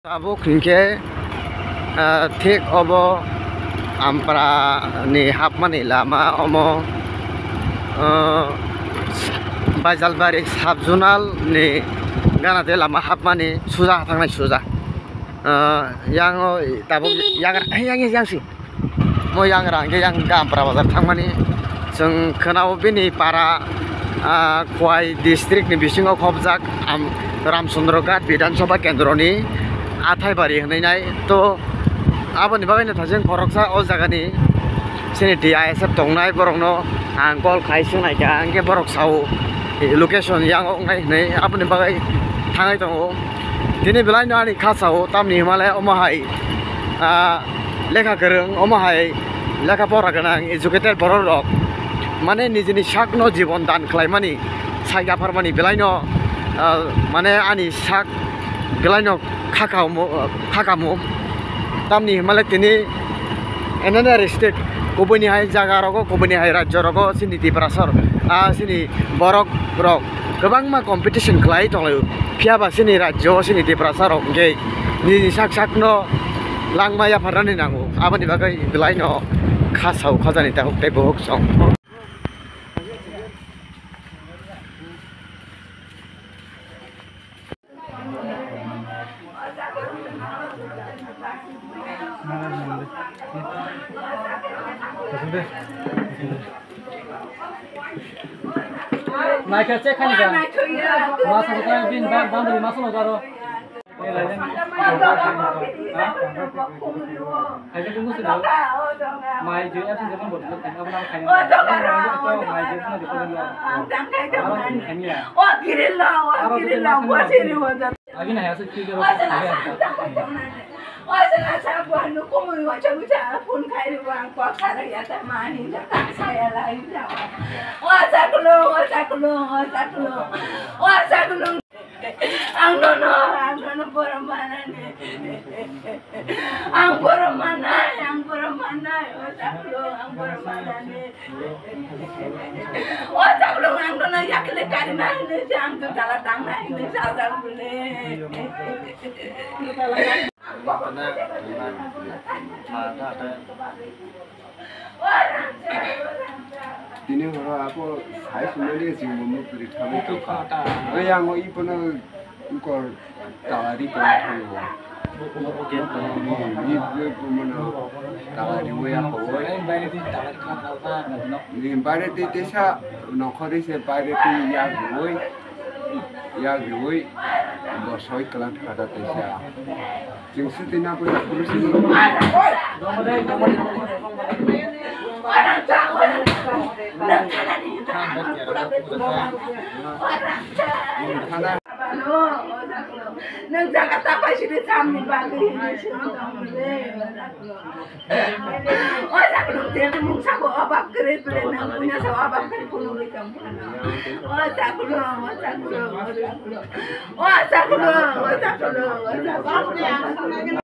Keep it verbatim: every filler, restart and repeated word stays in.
Tabuk hinkhe, ah, thik obo Ampara ni hapmani lama omo, ah, Baijalbari sub zonal ni gana de lama hapmani suja thangnai suja. Ah, yang o tabuk yang, yang, yang, yang si. Mo yang rang khe yang Gampra bazar thangmani. Chwng khwnao bini para, ah, Khowai district ni bisingo khobjak, am, Ramchandra Ghat Bidhan Sabha Kendro ni Athaibari hwnwi nai. To aboni bagwi no thajeng khoroksa o jaga ni chini D I S F tongnai borok no ang call khai swng nai kha, hwnkhe borok sao location yang o wngnai hwnwi aboni bagwi thangwi tongo. Tini belai no ani kha sao tamni hwnmale omo hai, ah, lekha kwrwng, omo hai lekha pora gwnang, educated borok rok, mane nijini sakno jibon dan khlaimani, sai yapharmani belaino, ah, mane ani sak belaino khakamo, khakamo. Tamni hwnmale tini another state, kubuini hai jaga rogo, kubuini hai rajyo rogo, chini Tiprasa, ah, chini borok rok kwbangma competition khlai tonglaio. Phiya ba chini rajyo, chini Tiprasa rok hwnkhe nini sak sakno langma yapharnani nango. Aboni bagwi belaino kha sao khajani tabuk tei bohok song. Naikha check khaina. Masa sa bin ba, bandri masa no garo. Mai jui absent jabon bol. Mai jui absent jabon bol. Agi na ya se ki karo. Ang nono, ang nono borok manani. Ang borok manai, ang borok manai. O saklo, ang borok manani. O saklo, ang nono yakle karina hinwi se ang dutala tangna hinwi sajak bole. Tini horo abo sai sumani jingbo mukri thangwi tongkha. Oi yango ibono ukor talari tong thango. Ni bumano talari oi ako oi. Ni baire tei teisa nokhorwi se baire tei yak rwui. Yak rwui bo soi kwlang thangkha da teisa. Chwng swtwi nang puila phuru sini. Nang jaga ta pai sini samni bagwi hini sini tong le. O saklo, te mung sabo obak kere bele nang punya sabo obak kere pulu le kam. O saklo, o saklo, o saklo. O saklo, o saklo, o saklo.